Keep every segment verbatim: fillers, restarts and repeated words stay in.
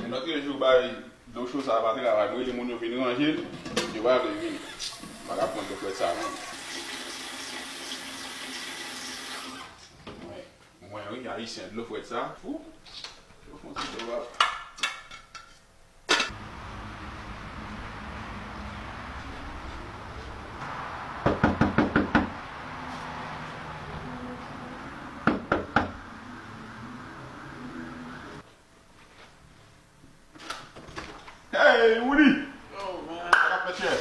Lòt jou bay dlo cho sa pa travay, mwen rele moun yo vin ranje l, yo pa vle vini. M pa ka pran dlo frèt sa non. Mwen, mwen wi, ayisyen, dlo frèt sa, fou. Yo fon ti dlo, papa. Hey, Woody! Yo, man. Sa k ap fèt, chèf?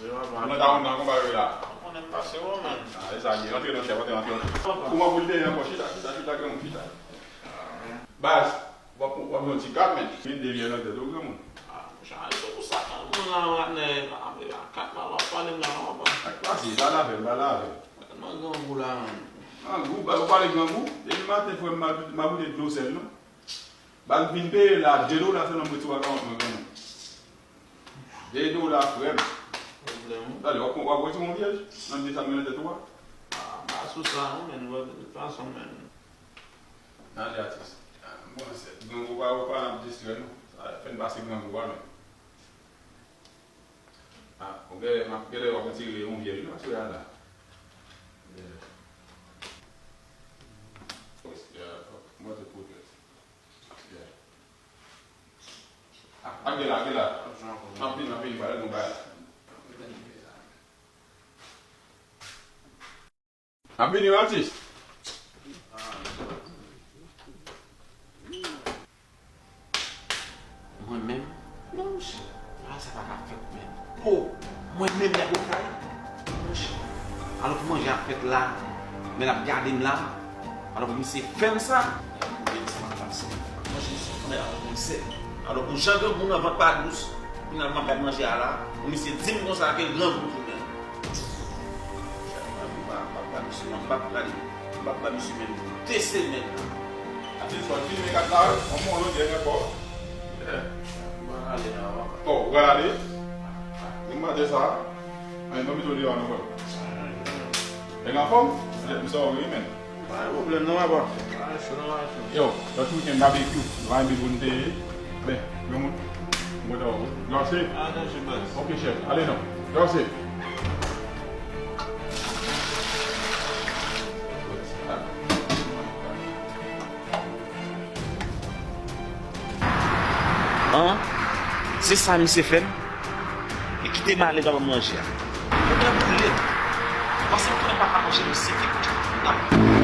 Yo, man. Nan ta ou nan konba yo la. Ou konnen m pase ou, man. Ah, e sa ye. Antre non, chèf, antre, antre, antre. Kouman pou l te ye ankò? Chita, chita, chita, granmoun, chita. Baz, w ap, w ap jwenn ti kat, men. Vin devye nan tèt ou, granmoun. Ah, monchè, se pou sa, granmoun la, w ap nè, kat la, w ap pale m la, w ap. Sa k pase? Pale avè l, pale avè l. Tèlman grangou la, man. Grangou, baz, ou pale grangou? Depi maten, frè m, m a, m a goute dlo sèl, non. Baz vin peye la, de dola sèlman m retire akawont mwen, granmoun. De dola, frè m. Pwoblèm. Tande, w ap, w ap retire yon vyèj nan de sa m gen nan tèt ou a? Ah, m pa sou sa non, men de tout fason, men. Tande, atis. Ah, bon, se grangou pa, ou pa nan distrè nou. Sa fè n pase grangou a, men. Ah, ou genlè, m ap genlè w ap retire yon vyèj wi, paske a la. Genlè. Mwen te kote. Ah, ah, gen la, gen la. M ap vini, m ap vini, pale nou bay la. M ap vini, atis. Mwen menm? Non, monchè. Bagay sa pa ka fèt menm. O, mwen menm nèg Okay? Monchè. Alò pou manje ap fèt la, men l ap gade m la. Alò pou misye fè m sa. Manje misye fè m la, komisè. Alò pou jan granmoun nan vant pa dous, finalman m ap gade manje a la, pou misye di m konsa ke l grangou tounen. M ap ba misye, m ap ba, gade, m ap ba misye menm de semèn la. Atis, w ap filme kat la, wi. Yon bon lodè ankò. Bon, ale la, w ap. Oh, ou pral ale? Ou mande sa? Mwen, ban m tou deyò, non, frè. Nèg anfòm? Nèg, m sa w ri, men. Pa gen pwoblèm non, papa. Pa cho non, pa cho. Yo, lòt weekend babekyou, nou va enbe pou n te ye. Ben, granmoun, m kontan wè w. Jòse? Ah, non, je pense. Ok, chèf. Ale non. Jòse. An, se sa misye fè m. Li kite m ale nan manje a. Mwen gen boule. Paske m konnen m pa ka manje misye ki kout. Nan.